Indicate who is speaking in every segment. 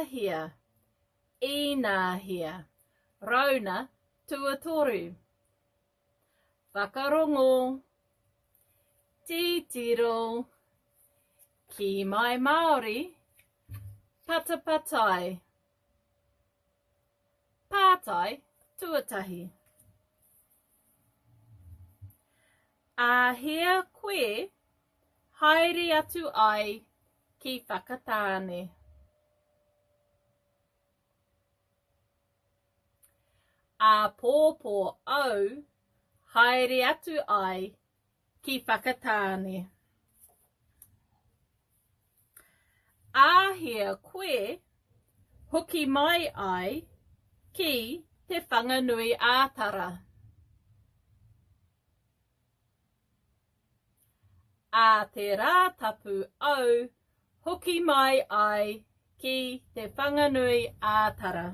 Speaker 1: Āhia, Īnāhia, Rauna tuatoru. Whakarongo, Titiro, Kī mai Māori, Patapatai. Pātai tuatahi. Āhea koe haere atu ai ki Whakatāne? Āpōpō au haere atu ai ki Whakatāne. Āhea koe hoki mai ai ki Te Whanganui-ā-Tara? Ā te Rātapu au hoki mai ai ki Te Whanganui-ā-Tara.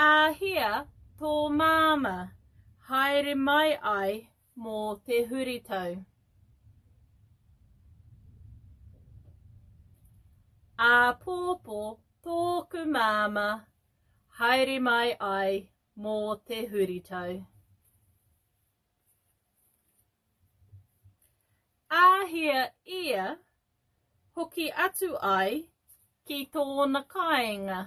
Speaker 1: Āhea tō māmā haere mai ai mō te huritau? Āpōpō tōku māmā haere mai ai mō te huritau. Āhea ia hoki atu ai ki tōna kāinga?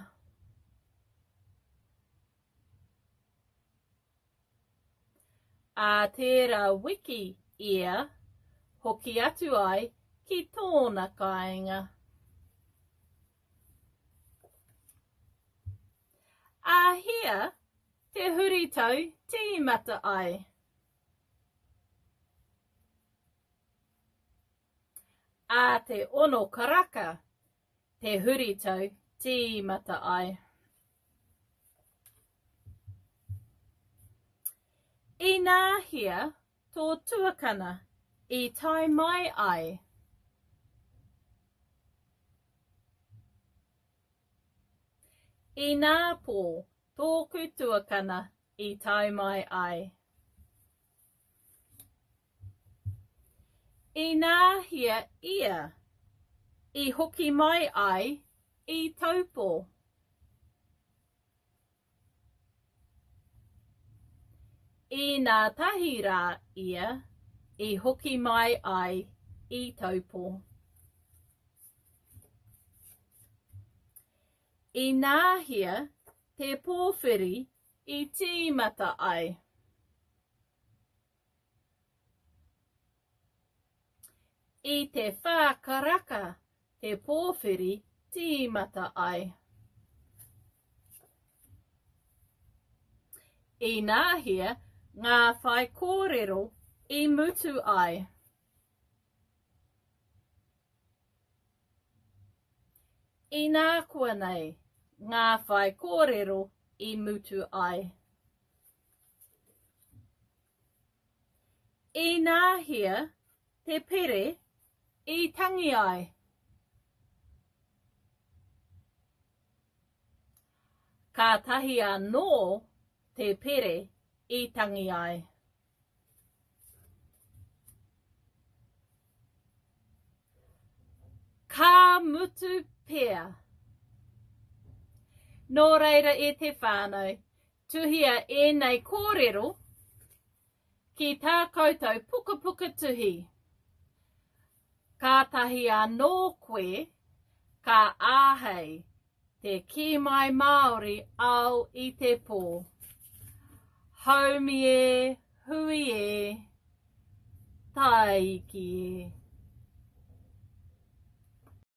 Speaker 1: Ā tērā wiki ia hoki atu ai ki tōna kāinga. Āhea te huritau tīmata ai? Ā te ono karaka te huritau tīmata ai. Ināhea tō tuakana i tae mai ai? Inā pō tōku tuakana i tae mai ai. Ināhea ia i hoki mai ai i Taupō? Inātahi rā ia i hoki mai ai i Taupō. Ināhea te pōwhiri i tīmata ai? I te whā karaka te pōwhiri tīmata ai. Ināhea ngā whaikōrero i mutu ai? Inākuanei ngā whaikōrero i mutu ai. Ināhea te pere i tangi ai? Kātahi anō te pere i tangi ai. Ka mutu pea. Nō reira e te whānau, tuhia ēnei kōrero ki tā koutou pukapuka tuhi. Kātahi anō koe ka āhei te kī mai Māori ao i te pō. Haumi e, hui e, tāiki e.